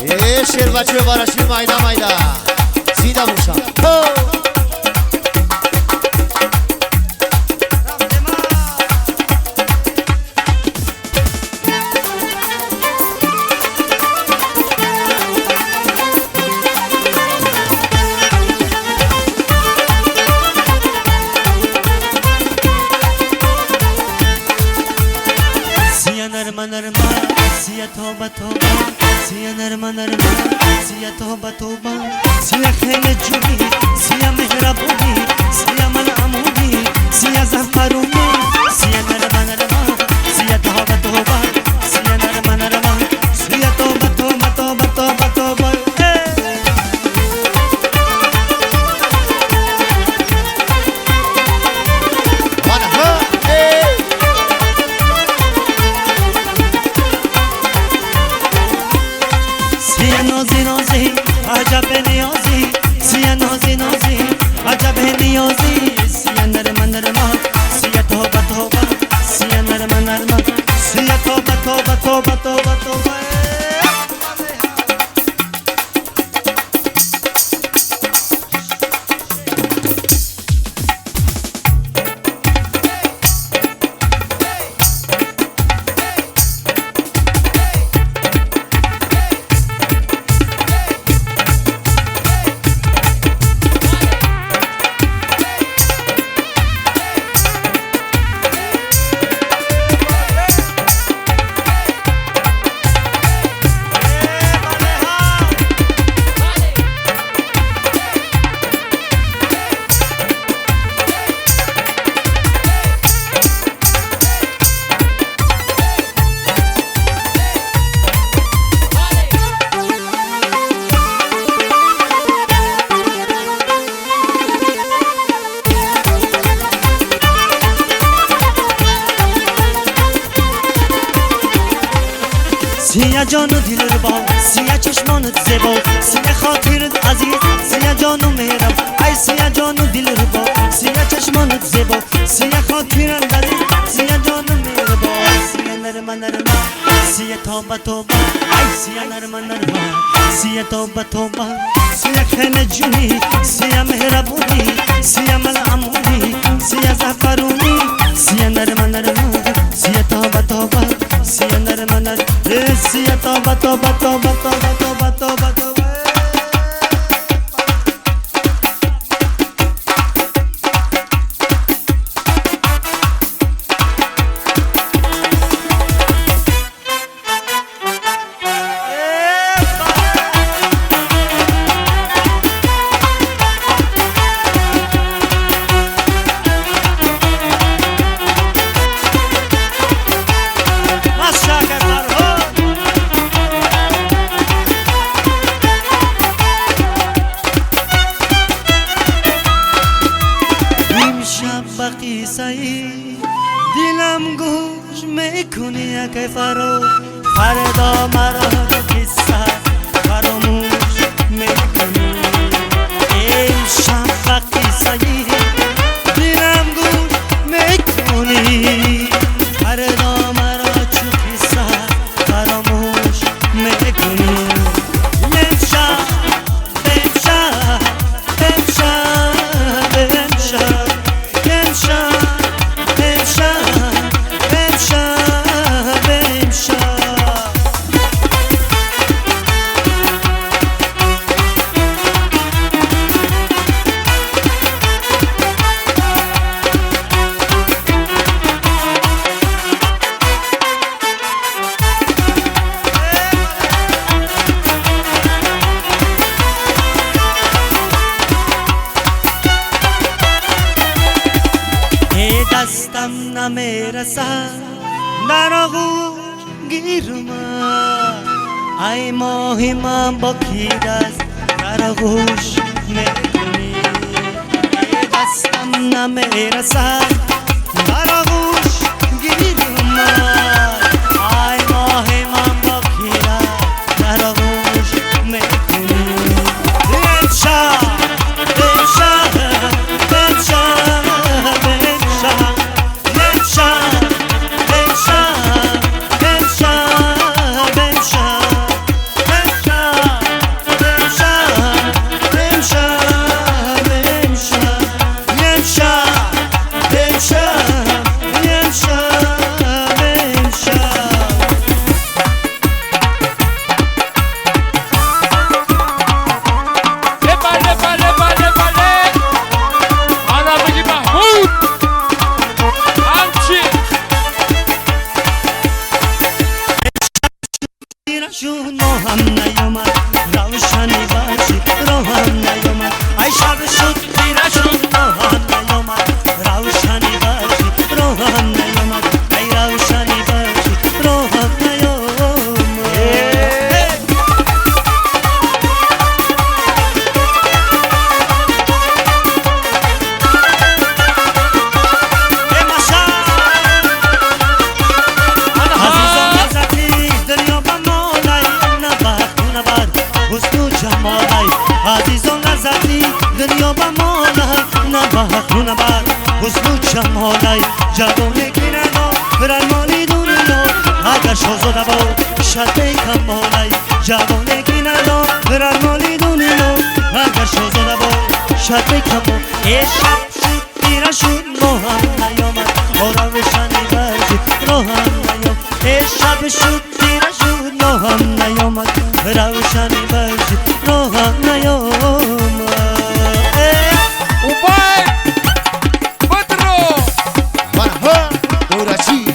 Шербачи бараши майда майда зида бошам. Сия нерма нерма, сия тоба тоба, сия нерма нерма, сия тоба тоба, сия хеле ҷуни, сия меҳрабони, сия малъамуни, сия зафаруни, сия нерма нерма, сия тоба тоба, сия нерма нерма, сия тоба тоба тоба тоба тоба. Сия нози нози, аҷаб ниёзи, сия нози нози, аҷаб ниёзи, сия нерма нерма, сия тоба тоба, сия нерма нерма, сия тоба тоба тоба тоба тоба. Сия ҷону дилрубо, сия чашмонат зебо, сия хотират азиз, сия ҷону меҳраб. Ай сия ҷону дилрубо, сия чашмонат зебо, сия хотират азиз, сия ҷону меҳрабо. Сия нерма нерма, сия тоба тоба, ай сия нерма нерма, сия тоба тоба, сия хеле ҷуни, сия меҳрабони, сия малъамуни, сия зафаруни, сия нерма нерма, сия тоба тоба, сия нерма нерма, сия тоба тоба тоба тоба тоба тоба тоба. Дилам гӯш мекунӣ ки фаро фардо маро қисса фаромӯш мекунӣ. Имшаб ба қиссаи дилам гӯш мекунӣ, фардо маро чу қисса фаромӯш мекунӣ. Имшаб, имшаб, имшаб, имшаб, имшаб, имшаб, имшаб, имшаб. Дастам намерасад дар оғӯш гирма, ай моҳи ман бо кӣ даст дар оғӯш мекунӣ? Дастам намерасад дар оғӯш гирма, ай моҳи ман бо кӣ даст дар оғӯш мекунӣ? Имшаб, имшаб, имшаб, имшаб, имшаб, имшаб, имшаб, имшаб, имшаб. تیره شد ماهم نیامد روشنی بخشی راهم نیامد ای شب شد تیره شد ماهم نیامد روشنی بخشی راهم نیامد ای روشنی بخشی راهم نیامد. عزیزان لذتی دنیا با مالای نه با حسن و جمالای جوانه که ندارد مالی دنیا اگر شاهزاده باشد به کمالای جوانه که ندارد مالی دنیا اگر شاهزاده باشد به کمال. ای شب شد تیره شد ماهم نیامد روشنی بخشی راهم نیامد ای شب شد تیره شد ماهم نیامد روشنی بخشی راهم نیامد. اوبای بدرو مرحبا دورچی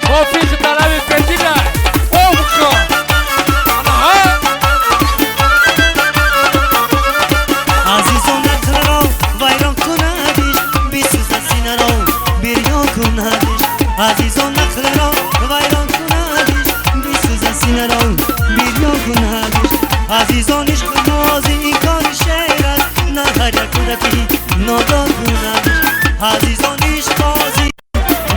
توفیق طلب پدیده اوبخا. عزیزان عقل را ویران کندش بسوزد سینه را بریان کندش عزیزان عقل را ویران کندش بسوزد سینه را بریان کندش عزیزان عشق نازی این کار شعر است نه هر یک کودکی نادان کندش عزیزان عشق بازی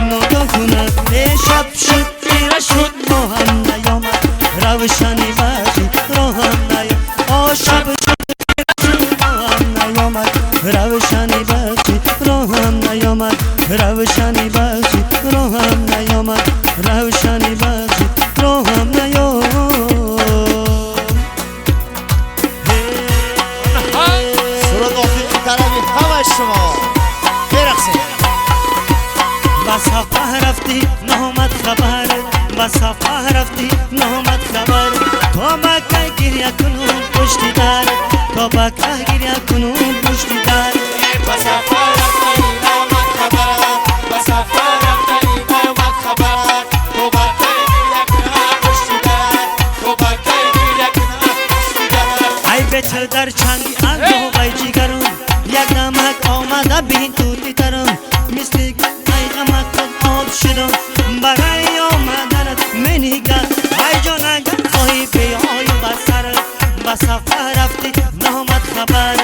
نادان کند. ای شب شد تیره شد ماهم نیامد روشنی بخشی راهم نیامد آ شب شد نیامد روشنی بخشی راهم نیامد روشنی بخشی راهم نیامد روشنی بخشی راهم نیامد. سرود توفیق طلبی همه شما برقصید. با سفر رفتی نامد خبر با سفر رفتی نامد خبر تا مکه گریه کنم پشت در تا بکه گریه کنم پشت در با سفر رفتی نامد خبر با سفر رفتی نامد خبر تو بکه گریه کنم پشت در تو بکه گریه کنم پشت در. ای بچه در چنگی اندو وای جگرم یک نمک آمده بین توتی ترم مثل ای غمت آب شدم برای آمدنت منیگر ای جان اگر خواهی بیای بر سرت با سفر رفتی نامد خبر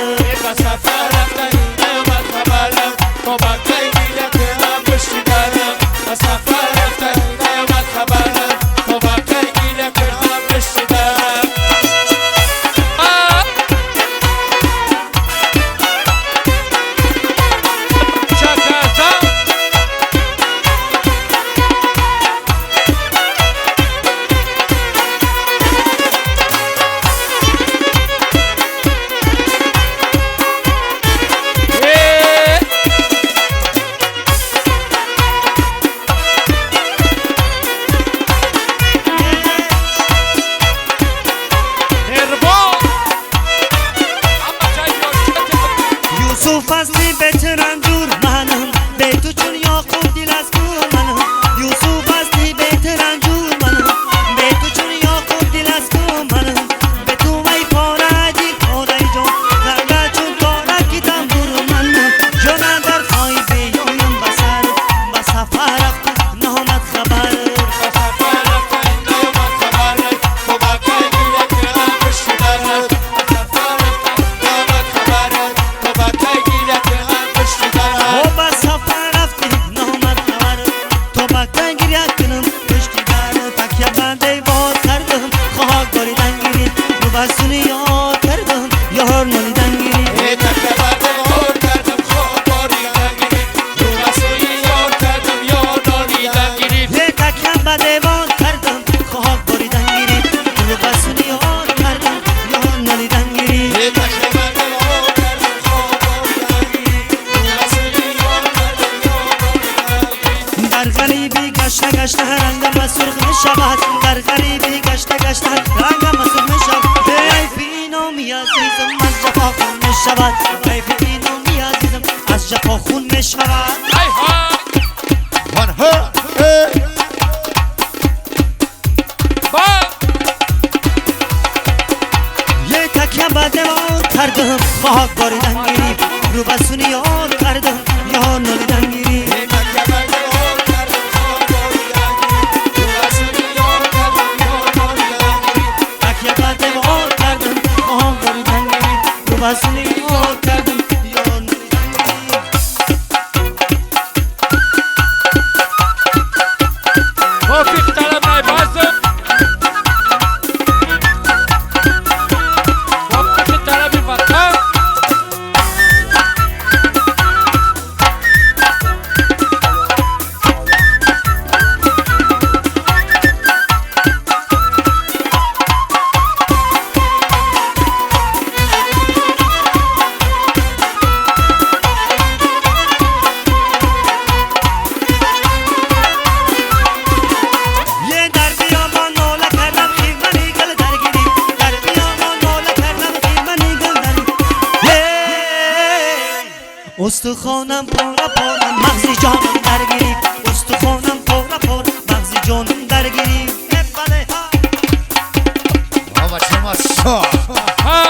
با سفر رفتی نامد خبر تو بکه گریه کنم پشت در با سفر رفتی نامد خبر تو بکه گریه کنم پشت در. یوسف اصلی به ترنجور منم به تو چون یعقوب دل از کو منم یوسف اصلی به ترنجور منم به تو چون یعقوب دل از کو منم به تو ای پاره دل پاره جان غرقه چون تارک تنبور منم جان اگر خواهی بیایم به سر به سفر رفتی نامد خبر با سفر رفتی نامد خبر تو بکه گریه کنم پشت در با سفر رفتی نامد خبر تو بکه گریه کنم. азизам аз ҷафо хун мешавад, кайфи иноми азизам аз ҷафо хун мешавад. Ай ҳай! Ван ҳа э. Ба! Е такя ба девор кардам, хок боридан гирифт, рӯ ба суни ёр кардам, ёр нолидан гирифт. Такя ба девор кардам, хок боридан гирифт, рӯ ба суни ёр кардам, ёр нолидан гирифт. Мувофиқ талаб найбазм. Мувофиқи талаби ватан. Е дар биёбон нола кардам, хирмани гул дар гирифт, дар биёбон нола кардам, хирмани гул дар гирифт. Е устухонам пора пора, мағзи ҷонам дар гирифт, устухонам пора пора, мағзи ҷонам дар гирифт. Е бале ҳа. Баба чима шо. Ҳа!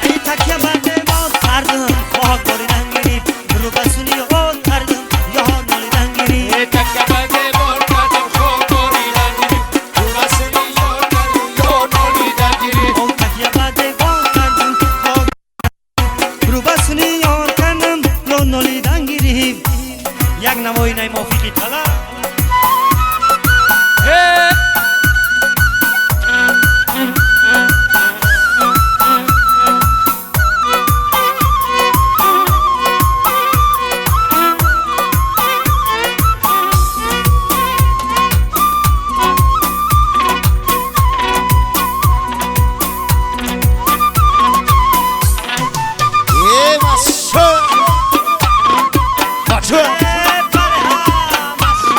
Эй такя ба девор кардам, хок боридан гирифт, рӯ ба суни ёр кардам, ёр нолидан гирифт. Е такя ба девор кардам, хок боридан гирифт, рӯ ба суни ёр кардам, ёр нолидан гирифт. О такя ба девор кардам, хок рӯ ба суни ёр кардам, ёр нолидан гирифт. Як навои най мувофиқи талаб. Е! Е машо. Бача. Е бале ҳа, машо.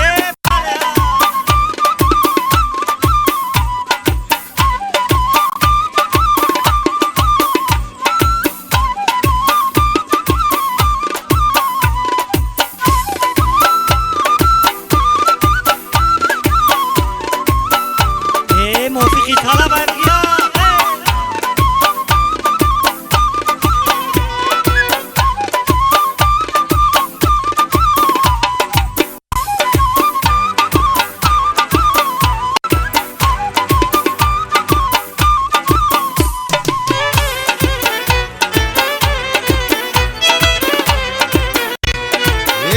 Е бале ҳа. Е мувофиқи талаб ай бия.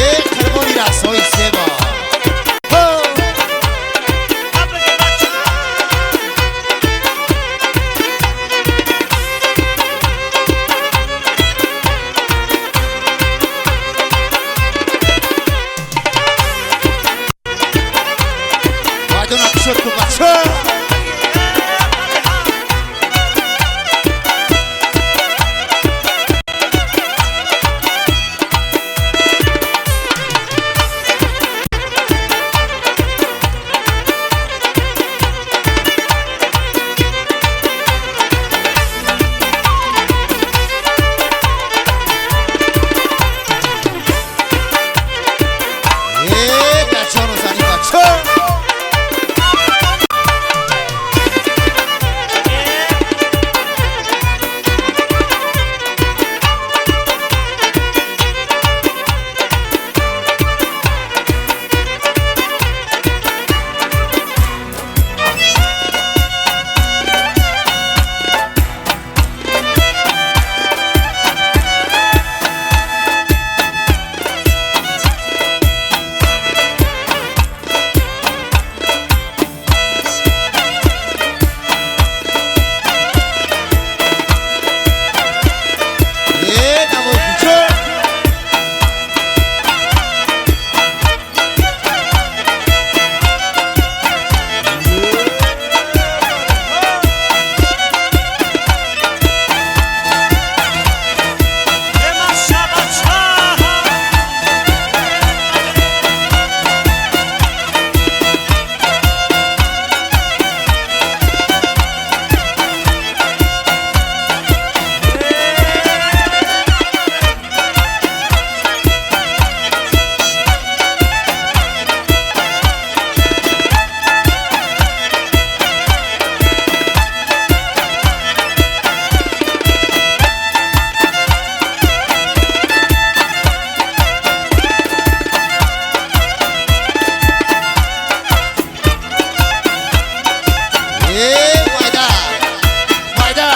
Е қурбони рақсҳои зебо. Ҳо. Қабл бача. Майда майда.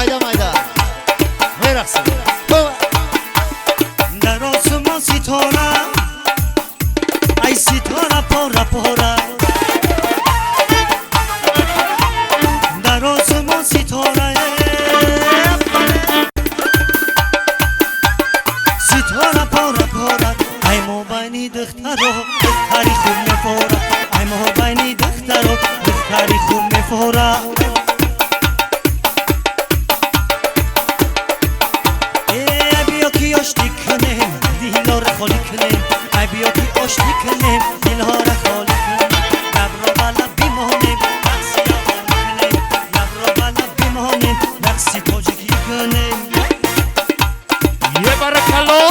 Майда майда мерақсем. Дар осмон ситора, ай ситора пора пора. Дар осмон ситора, ситора пора пора. Ай мобайни духтаро духтари хуб мефора. Ай мобайни духтаро духтари хуб мефора. Ошти кунем, дилҳоро холӣ кунем. Ай биё ки ошти кунем, дилҳоро холӣ кунем. Лабро ба лаб бимонем, рақси афғонӣ кунем. Лабро ба лаб бимонем, рақси тоҷикӣ кунем. Е баракалло.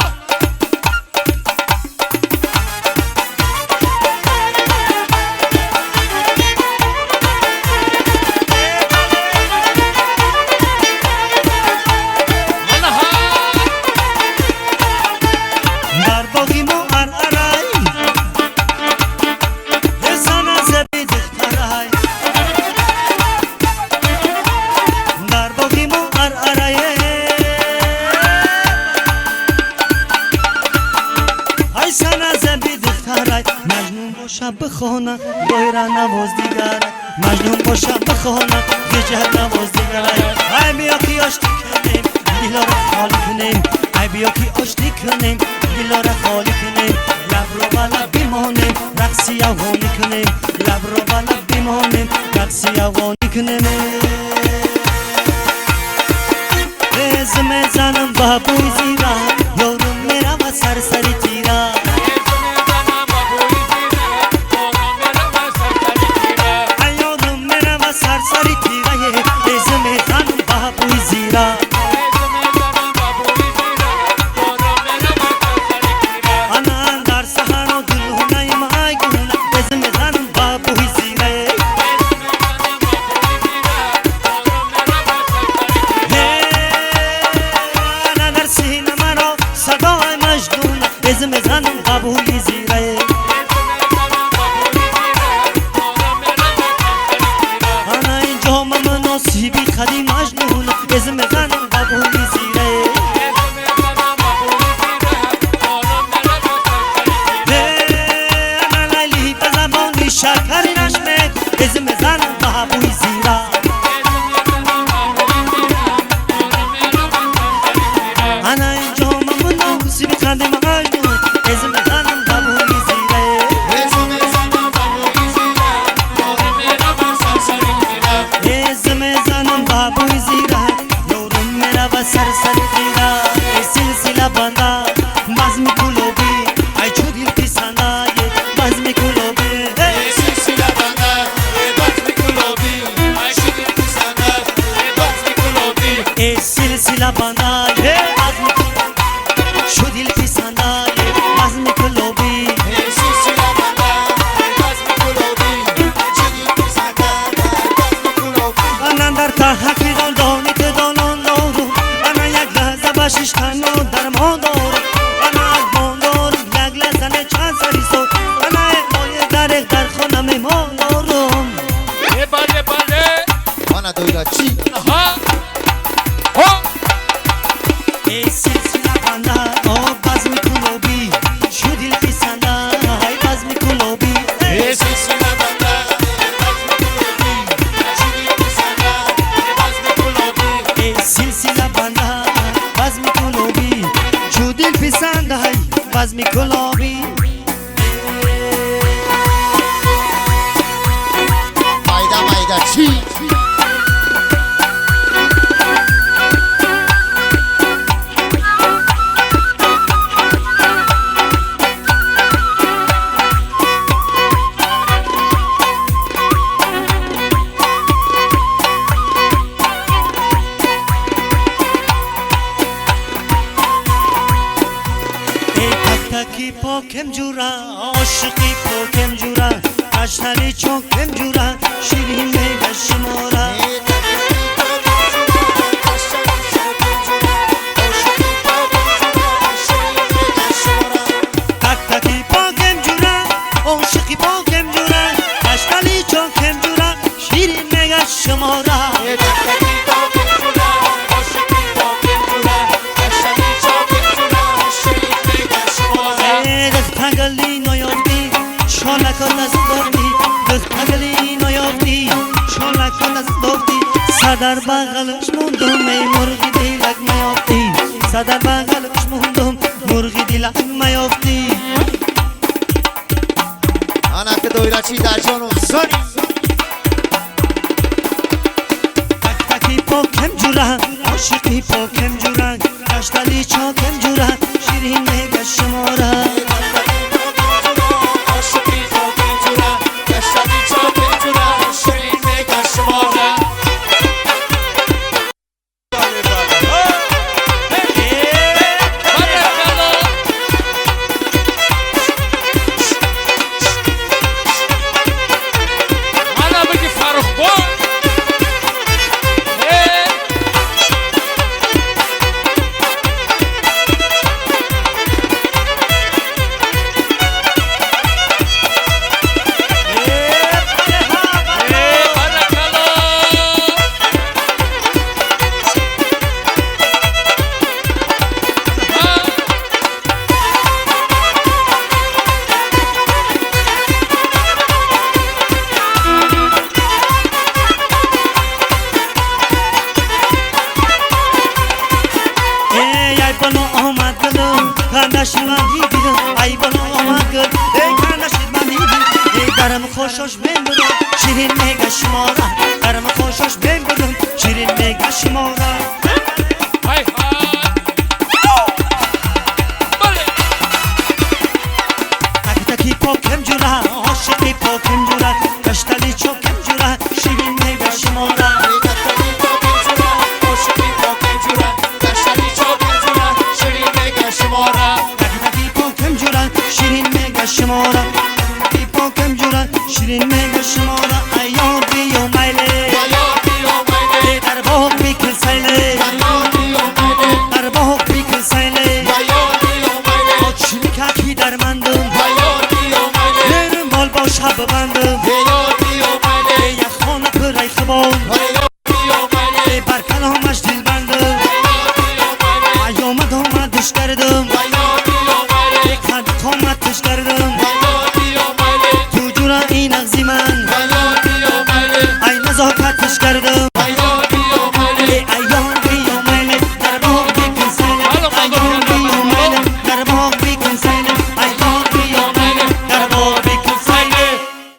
Бихона доира навоз дигар, Маҷнун боша бихона гиҷар навоз дигар. Ай биё ки ошти кунем, дилҳоро холӣ кунем. Ай биё ки ошти кунем, дилҳоро холӣ кунем. Лабро ба лаб бимонем, рақси афғонӣ кунем. Лабро ба лаб бимонем, рақси афғонӣ кунем. Эз мезанам ба бӯи зира, ёрум меравад сарсари тира. Сарсари тирае, эз мезанам ба бӯи зира. Ана дар саҳро гулҳунаи майгуна, эз мезанам ба бӯи зира. Ана дар сина маро садои маҷнуна, эз мезанам ба бӯи зира. Сиби хади маҷнун, эз мезанам ба бӯи зира. Ана Лайли ба забони шакари нашме, эз мезанам ба бӯи зира. Ана инҷо ман муносиби хади маҷнун, эз мезанам ба бӯи зира. بزم کلابی مایده مایده چی پاکم جورا عاشقی پاکم جورا اشتری چاکم جورا شیرین میگه شمارا تک تکی پاکم جورا عاشقی پاکم جورا اشتری چاکم جورا شیرین میگه شمارا دختگلی نیافتی شالکان از دافتی دختگلی نیافتی شالکان از دافتی صدر بغلش موندم ای مرغ دلک نیافتی صدر بغلش موندم مرغ دلک نیافتی انا که دویرا چی در جانم زنی تک تکی پاکم جورا عاشقی پاکم جورا کشتلی چاکم جورا شیرین میگه شمارا خوشش میبرم شیرین میگه شمارا درم خوشش میبرم شیرین میگه شمارا های های تک تکی پاکم جورا عاشقی پاکم جورا کشتلی چاکم جورا شیرین میگه شمارا تک تکی پاکم جورا شیرین میگه شمارا پاکم جورا شیرین میگه شمارا ایار بیو میله در باغ بیکل سیله در باغ بیکل سیله چیلی در مندم نرم بال با شب بندم یک خانه پرای خبام بر کلامش دل بندم ایامد آمدش کردم قد قامتش کردم این اغزی من ای نزاکتش کردم.